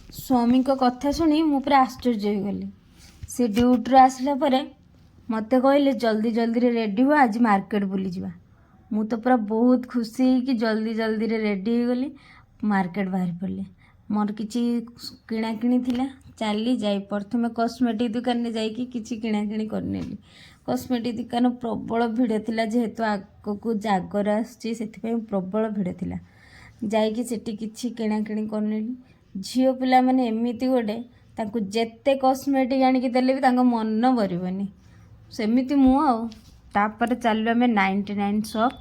ସ୍ୱାମୀଙ୍କ କଥା ଶୁଣି ମୁଁ ପୁରା ଆଶ୍ଚର୍ଯ୍ୟ ହେଇଗଲି। ସେ ଡ୍ୟୁଟିରୁ ଆସିଲା ପରେ ମୋତେ କହିଲେ, "ଜଲ୍ଦି ଜଲ୍ଦିରେ ରେଡ଼ି ହୁଅ, ଆଜି ମାର୍କେଟ ବୁଲିଯିବା।" ମୁଁ ତ ପୁରା ବହୁତ ଖୁସି ହେଇକି ଜଲ୍ଦି ଜଲ୍ଦିରେ ରେଡ଼ି ହେଇଗଲି, ମାର୍କେଟ ବାହାରି ପଡ଼ିଲି। ମୋର କିଛି କିଣାକିଣି ଥିଲା। ଚାଲି ଯାଇ ପ୍ରଥମେ କସ୍ମେଟିକ୍ ଦୋକାନରେ ଯାଇକି କିଛି କିଣାକିଣି କରିନେଲି। କସ୍ମେଟିକ୍ ଦୋକାନ ପ୍ରବଳ ଭିଡ଼ ଥିଲା। ଯେହେତୁ ଆଗକୁ ଜାଗର ଆସୁଛି, ସେଥିପାଇଁ ପ୍ରବଳ ଭିଡ଼ ଥିଲା। ଯାଇକି ସେଠି କିଛି କିଣାକିଣି କରିନେଲି। ଝିଅ ପିଲାମାନେ ଏମିତି ଗୋଟେ, ତାଙ୍କୁ ଯେତେ କସ୍ମେଟିକ୍ ଆଣିକି ଦେଲେ ବି ତାଙ୍କ ମନ ଭରିବନି। ସେମିତି ମୁଁ ଆଉ। ତାପରେ ଚାଲିଲୁ ଆମେ 99 ସପ୍।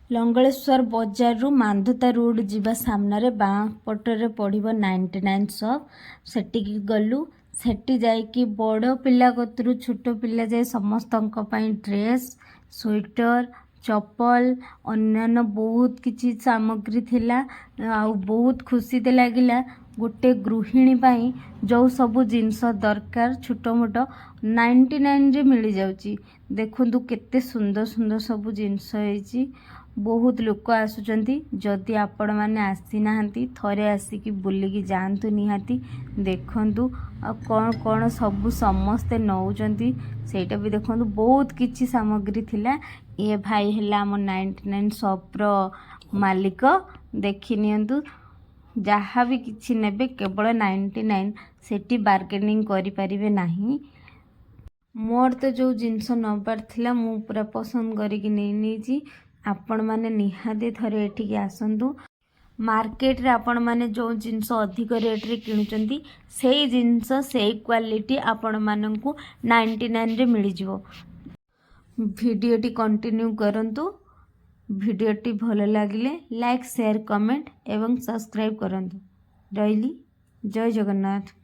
ଲଙ୍ଗଳେଶ୍ୱର ବଜାରରୁ ମାନ୍ଧତା ରୋଡ଼ ଯିବା ସାମ୍ନାରେ ବାଁ ପଟରେ ପଡ଼ିବ 99 ସପ୍। ସେଠିକି ଗଲୁ। ସେଠି ଯାଇକି ବଡ଼ ପିଲା କତୁରୁ ଛୋଟ ପିଲା ଯାଏ ସମସ୍ତଙ୍କ ପାଇଁ ଡ୍ରେସ୍, ସ୍ୱେଟର, ଚପଲ, ଅନ୍ୟାନ୍ୟ ବହୁତ କିଛି ସାମଗ୍ରୀ ଥିଲା। ଆଉ ବହୁତ ଖୁସି ତ ଲାଗିଲା। ଗୋଟେ ଗୃହିଣୀ ପାଇଁ ଯେଉଁ ସବୁ ଜିନିଷ ଦରକାର ଛୋଟ ମୋଟ, 99ରେ ମିଳିଯାଉଛି। ଦେଖନ୍ତୁ, କେତେ ସୁନ୍ଦର ସୁନ୍ଦର ସବୁ ଜିନିଷ ହେଇଛି। ବହୁତ ଲୋକ ଆସୁଛନ୍ତି। ଯଦି ଆପଣମାନେ ଆସିନାହାନ୍ତି, ଥରେ ଆସିକି ବୁଲିକି ଯାଆନ୍ତୁ ନିହାତି। ଦେଖନ୍ତୁ, ଆଉ କ'ଣ କ'ଣ ସବୁ ସମସ୍ତେ ନେଉଛନ୍ତି, ସେଇଟା ବି ଦେଖନ୍ତୁ। ବହୁତ କିଛି ସାମଗ୍ରୀ ଥିଲା। ଇଏ ଭାଇ ହେଲା ଆମ 99 ସପ୍ର ମାଲିକ। ଦେଖି ନିଅନ୍ତୁ, ଯାହା ବି କିଛି ନେବେ କେବଳ 99। ସେଠି ବାର୍ଗେନିଂ କରିପାରିବେ ନାହିଁ। ମୋର ତ ଯେଉଁ ଜିନିଷ ନେବାର ଥିଲା, ମୁଁ ପୁରା ପସନ୍ଦ କରିକି ନେଇ ନେଇଛି। ଆପଣମାନେ ନିହାତି ଥରେ ଏଠିକି ଆସନ୍ତୁ। ମାର୍କେଟରେ ଆପଣମାନେ ଯେଉଁ ଜିନିଷ ଅଧିକ ରେଟ୍ରେ କିଣୁଛନ୍ତି, ସେଇ ଜିନିଷ, ସେଇ କ୍ୱାଲିଟି ଆପଣମାନଙ୍କୁ 99ରେ ମିଳିଯିବ। ଭିଡ଼ିଓଟି କଣ୍ଟିନ୍ୟୁ କରନ୍ତୁ। ଭିଡ଼ିଓଟି ଭଲ ଲାଗିଲେ ଲାଇକ୍, ସେୟାର, କମେଣ୍ଟ ଏବଂ ସବସ୍କ୍ରାଇବ୍ କରନ୍ତୁ। ରହିଲି, ଜୟ ଜଗନ୍ନାଥ।